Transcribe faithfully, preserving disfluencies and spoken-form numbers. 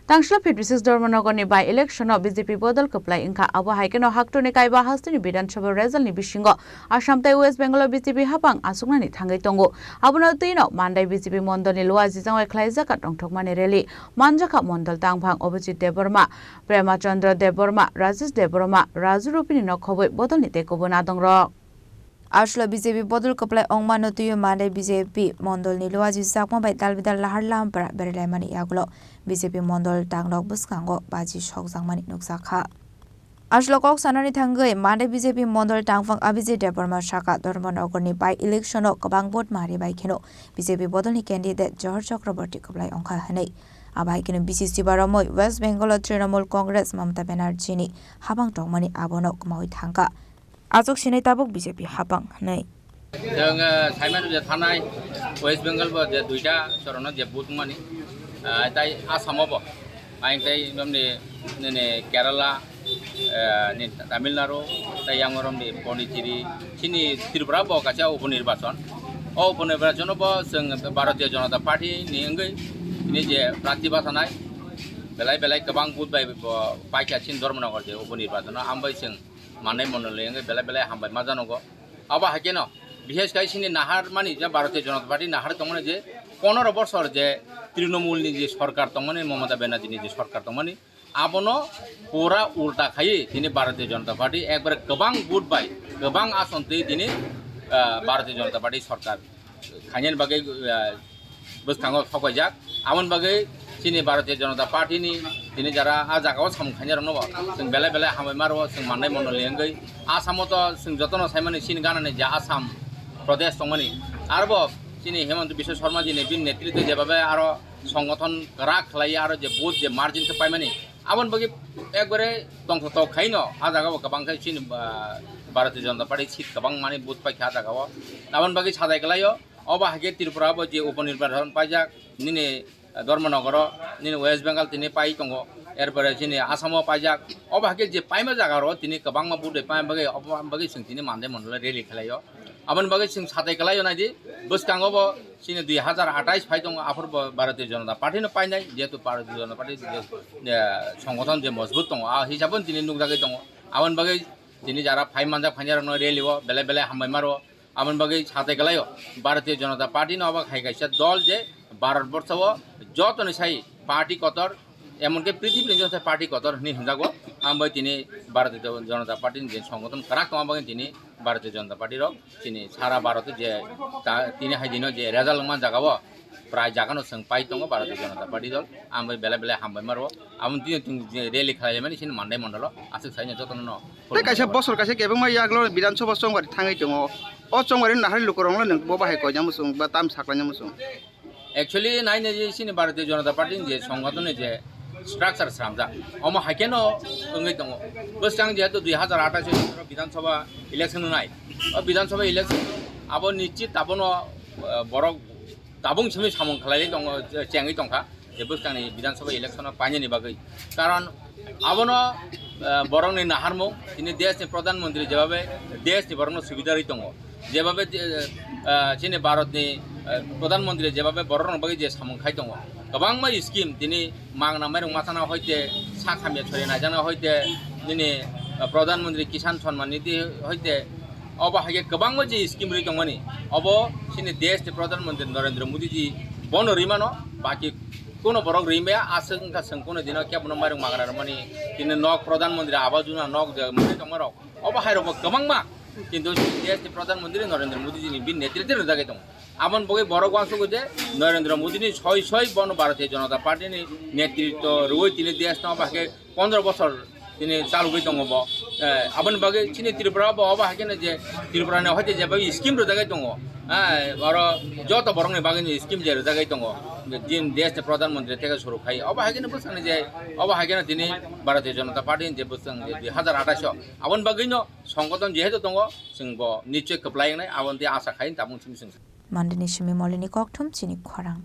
Tangshla Fifty Six Dharmanagar ni by election o B J P bodol kwplai wngkha. Abo hai kheno haktorni kaiba hasteni Bidhan Sabha result ni bisingo Assam tei West Bengal o B J P hapang achuknani thangwi tongo. Abono twino Mandai B J P mondol ni Luajijang bai khlaijak tongthokmani rally. Manjakha mondol tangphang Abhijit Debbarma, Prema Chandra Debbarma, Rajesh Debbarma, Raju Rupini nok khobwi bodol ni tei kubun adongrok. Aswkla B J P bodol kwplai wngmano twiwi Mandai B J P mondolni Luaji Chakma bai dalbidal lahar lampra berailaimani yagulo B J P mondol tangrok bwskango baji sokjakmani nukjakha. Aswkla kok sanani thangwi Mandai B J P mondol tangphang Abhijit Debbarma saka Dharmanagarni by election-o kwbang vote mari bai kheno B J P bodolni candidate Johor Chakraborty kwplai wngkha hwnwi. Abo hai kheno B C C baromwi West Bengal-o Trinamool Congress Mamata Banerjee-ni habang tongmani abono kwmawi thangkha. Achuk sinai tabuk B J P hapang hwnwi. Chwng, eh, saimano je thanai West Bengal bo je duita chorono je vote wngmani, ah, tai Assam o bo, ayang tai romni nini Kerala, eh, ni Tamil Nadu, tai yang romni Pondicherry, chini Tripura bo kaisa uponirbachon. O uponirbachon bo chwng Bharatiya Janata Party ni wngwi tini je prarthi bachanai belai belai kwbang vote bai bo paikha chini Dharmanagar je uponirbachon o, ambai chwng Mandai mondol ni wngwi belai belai hambai ma janogo. Abo hai kheno, bishes khai chini nahar mani je Bharatiya Janata Party nahar tongmani je pondro bosor je Trinamool ni je sorkar tongmani, Mamata Banerjee ni je sorkar tongmani, abono pura ulta khaiwi tini Bharatiya Janata Party ekbare kwbang vote bai, kwbang ason twi tini, ah, Bharatiya Janata Party sorkar khainani bagwi, ah, bwskango sokoijak. Aboni bagwi chini Bharatiya Janata Party ni tini jara a jaga o samung khainai rokno bo chwng belai belai hambai ma rwo, chwng Mandai mondol ni wngwi. Assam o to chwng jotono saimani chini ganani je Assam Pradesh tongmani, arbo chini Himanta Biswa Sarma ji ni bini netritwe jebabe aro songgothon kwrak khlaiwi aro je vote je margin khe paimani, aboni bagwi ekbare tongthotok khaino a jaga o kwbang khe chini, ah, Bharatiya Janata Party seat kwbang mani vote paikha a jaga o. Aboni bagwi sajai kwlaio. Obo hai khe Tripura bo je uponirbachon paijak, nini, eh, Dharmanagar o, nini West Bengal tini pai tongo, er pore chini Assam o paijak. Obo hai khe je paima jaga rok tini kwbangma vote paima bagwi, obo bagwi chwng tini Mandai mondol o rally khlai o. Aboni bagwi chwng satai kwlai o nai di, bwskango bo chini dui hazar athais phai tongo, aphuru bo Bharatiya Janata Party no painai, jehetu Bharatiya Janata Party je, eh, songgothon je mojbut tongo, a hisabo tini nukjagwi tongo. Aboni bagwi tini jara phai manjak phainai rok no rally o belai belai hambai ma rwo. Aboni bagwi satai kwlaio, Bharatiya Janata Party no obo hai kaisa dol je Bharat borsho o jotoni sai party kotor, emon khe prithibini joto sai party kotor hwnwi hwnjago. Ambai tini Bharatiya Janata Party ni je songgothon kwrak tongma bagwi tini Bharatiya Janata Party rok chini sara Bharat o je ta-, tini hai dino je result wngma jaga o prai jaga no chwng pai tongo Bharatiya Janata Party dol. Ambai belai belai hambai ma rwo. Aboni tini chwng je rally khlai laimani chini Mandai mondol o aswk sai no jotono no. Tei kaisa bosor kaisa kebengma yagulo Bidhan Sabha chongmani thangwi tongo. O chongmani nahar lukurokno nwng bo bahai koina muchung ba tam saklaina muchung? Actually, nai nai je chini Bharatiya Janata Party ni je songgothon ni je structure swnamjak, omo hai kheno wngwi tongo. Bwskang jehetu dui hazar athais o Bidhan Sabha election wngnai. O Bidhan Sabha election abo nischit abono, eh, borok tabung simi samung khlaiwi tongo, chengwi tongkha je bwskangni Bidhan Sabha election o painani bagwi. Karon abono, eh, borokni naharmung, tini deshni Pradhan Mantri jebabe deshni borokno subida rwi tongo, jebabe, eh, chini Bharatni, eh, Pradhan Mantri jebabe borokno bagwi je samung khai tongo, kwbangma scheme tini magna mairung machana hoite, sak hamya chori naijana hoite, nini, eh, Pradhan Mantri Kisan Samman Nidhi hoite, obo hai khe kwbangma je scheme rwi tongmani, obo chini desh ni Pradhan Mantri Narendra Modi ji bono rwi mano, baki kuno borok rwi maya, aswk wngkha chwng kuno dino kebono mairung magna rwmani, tini nok Pradhan Mantri Awas Yojana nok je mwnwi tongmarok, obo hai rokbo kwbangma, kintu desh ni Pradhan Mantri Narendra Modi ji ni bini netritwe rwjagwi tongo. Aboni bagwi borok uansukgo je Narendra Modi ni soi soi bono Bharatiya Janata Party ni netritwo rwui tini desh no obo hai khe pondro bosor tini chalogwi tongo bo. Eh, aboni bagwi chini Tripura bo obo hai kheno je Tripura ni hoite je bai scheme rwjagwi tongo. Eh, oro joto borok ni bagwi ni scheme je rwjagwi tongo. Din desh ni Pradhan Mantri theke suru khai. Obo hai kheno bwswkni je, obo hai kheno tini Bharatiya Janata Party ni je bwswk je dui hazar athais o. Aboni bagwi no songgothon jehetu tongo, chwng bo nichoi kwplai wngnai, aboni tei asa khai tabung simi chwng. Mandini simi molini kokthum chini khorang.